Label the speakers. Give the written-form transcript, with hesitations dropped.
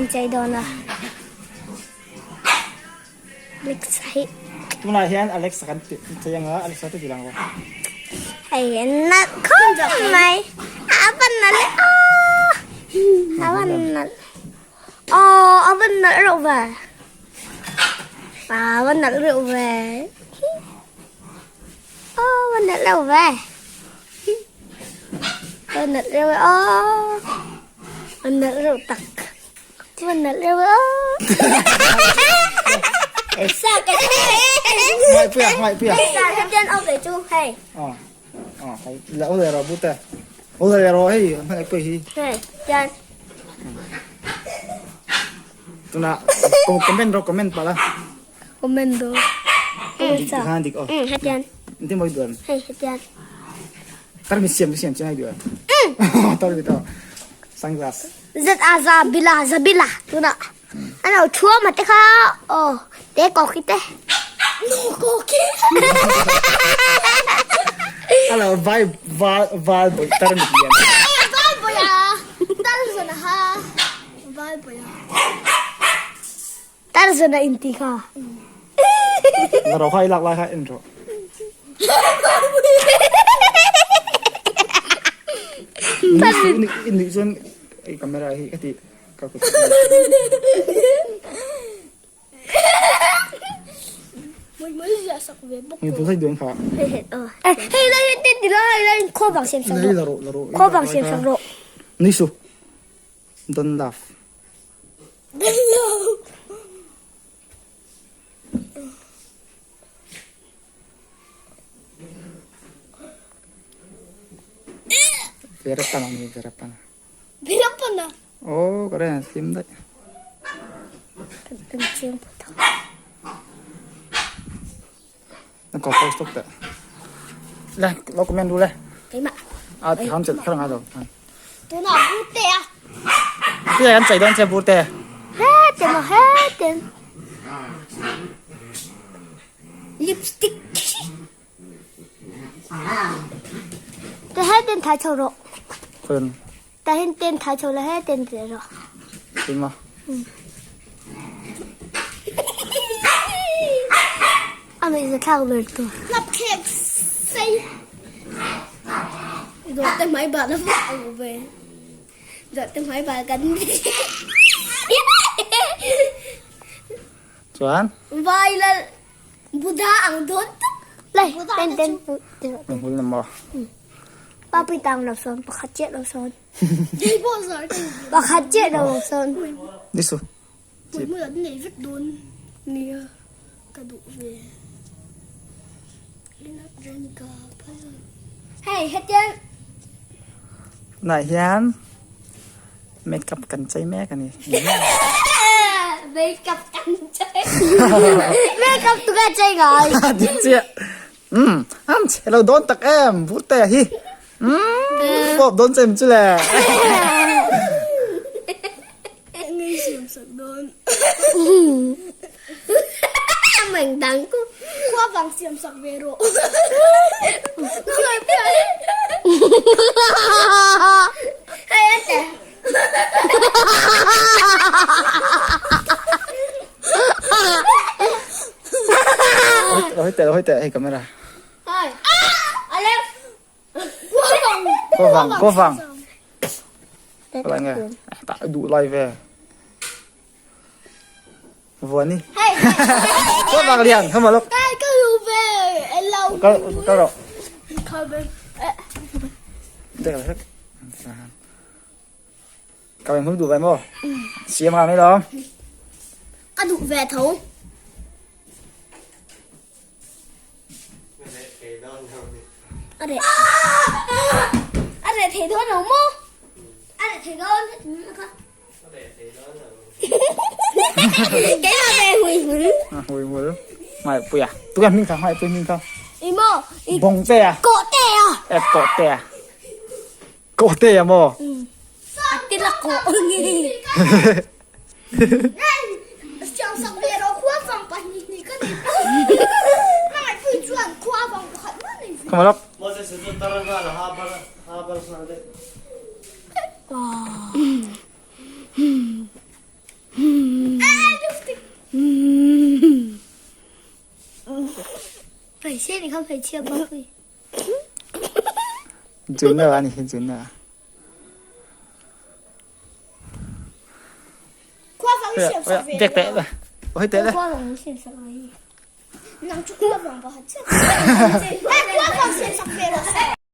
Speaker 1: An chei dawn a. Alex hi.
Speaker 2: Tunah hian Alex kan chei anga Alex te ti lang rawh.
Speaker 1: Hei nalh khawp mai. A van nalh e. A van nalh. Aw a van nalh reuh ve. A van nalh reuh ve. Aw van nalh reuh ve. Van nalh reuh e aw. Van nalh reuh tak. Van nalh reuh e aw.
Speaker 2: Ngai pui a, ngai pui a.
Speaker 1: Hetian awk leh chu hei.
Speaker 2: Aw. Aw, la ule ro bute. Ule ro hei, hman pui hi.
Speaker 1: Hei, tian.
Speaker 2: Tuna comment ro comment pala.
Speaker 1: Comment ro.
Speaker 2: Dik dik oh.
Speaker 1: Hetian.
Speaker 2: Inti moi duan.
Speaker 1: Hei, hetian.
Speaker 2: Tar mi siam siam chinai duan. Tar mi to. Sunglass.
Speaker 1: Zat a za bila za bila tuna. Ano thua ma te kha oh te ko khi te. No ko khi.
Speaker 2: Alo vai val val boi tar mi lian.
Speaker 1: Val boi a. Tar zona ha. Val boi a. Tar zona in ti kha.
Speaker 2: La ro khai lak lai kha en ro. In ni chuan ei camera hi ka ti ka kut. Ngi tu sai duan kha.
Speaker 1: Hei lai tin ti lai lai kho bang siam sang ro. Kho bang siam sang ro.
Speaker 2: Ni su. Don't laugh.
Speaker 1: Don't laugh.
Speaker 2: Veerappan ni Veerappan.
Speaker 1: Veerappan a?
Speaker 2: Oh, ka ren sim dai.
Speaker 1: Kan chiang phawt ang.
Speaker 2: Na ko post tuk ta. Le, lo comment du le.
Speaker 1: Keimah.
Speaker 2: A ti ham chet kha nga lo.
Speaker 1: Tunah burte a.
Speaker 2: Ti kan chei dawn che burte.
Speaker 1: He te mo he te. Lipstick. Te he ten thai chho rawh.
Speaker 2: Khun.
Speaker 1: Ta hin ten thai chho la he ten te rawh.
Speaker 2: Tin ma.
Speaker 1: A mei za thlak ber tur. Lap khek sei. Dawt te hmai bal a vah ang ve. Dawt te hmai bal kan
Speaker 2: Chuan.
Speaker 1: Vai lal Buddha ang dawn tuk. Lai ten ten.
Speaker 2: Hmul na maw.
Speaker 1: Pa pui tang lo sawn pakhat chiah lo sawn. Pakhat chiah lo sawn.
Speaker 2: Ni su.
Speaker 1: Hmul an nei vek dawn nia ka duh ve. Hei hetiang.
Speaker 2: Tunah hian makeup kan chei mek a ni.
Speaker 1: Makeup kan chei. Makeup tu ka chei ngai.
Speaker 2: Dik chiah. Um, am chhe lo dawn tak em burte hi. Um, pawp dawn chem chu le.
Speaker 1: Ngei siam sak dawn. Mình đắng cũng
Speaker 3: Khua vàng siam sak ve rawh.
Speaker 1: Hei a te.
Speaker 2: Lo hoi teh, lo hoi teh, hei camera.
Speaker 1: Hei. Alex.
Speaker 2: Khua vang, khua vang. Lại nghe. Tạ đủ lai về. Vừa ni. Khua vang liền, không mà lúc.
Speaker 3: Cái cái đủ về, lâu.
Speaker 2: Cái cái rồi. Đây là hết. Các bạn không đủ về mô. Xem hàng đấy đó.
Speaker 1: Ka duh ve tho. A reh a reh thei dawn lo maw? A reh thei dawn kha. Keimah ve hui hmul.
Speaker 2: Hui hmul. Ngai pui a. Tu em hming kha, ngai pui hming kha.
Speaker 1: I maw?
Speaker 2: Bawng te a.
Speaker 1: Kawh te a.
Speaker 2: E kawh te a. Kawh te a maw?
Speaker 1: A ti la kawh nge.
Speaker 2: Come on up.
Speaker 1: Hmeichhia nih kha hmeichhia pawh pui.
Speaker 2: Junior a nih hi junior.
Speaker 3: Khuavang siam sak ve
Speaker 2: Dek teh le. Oi teh le.
Speaker 1: Khuavang siam sak ve.
Speaker 3: Nang chu khuavang pakhat chiah. Khuavang siam sak ve rawh se.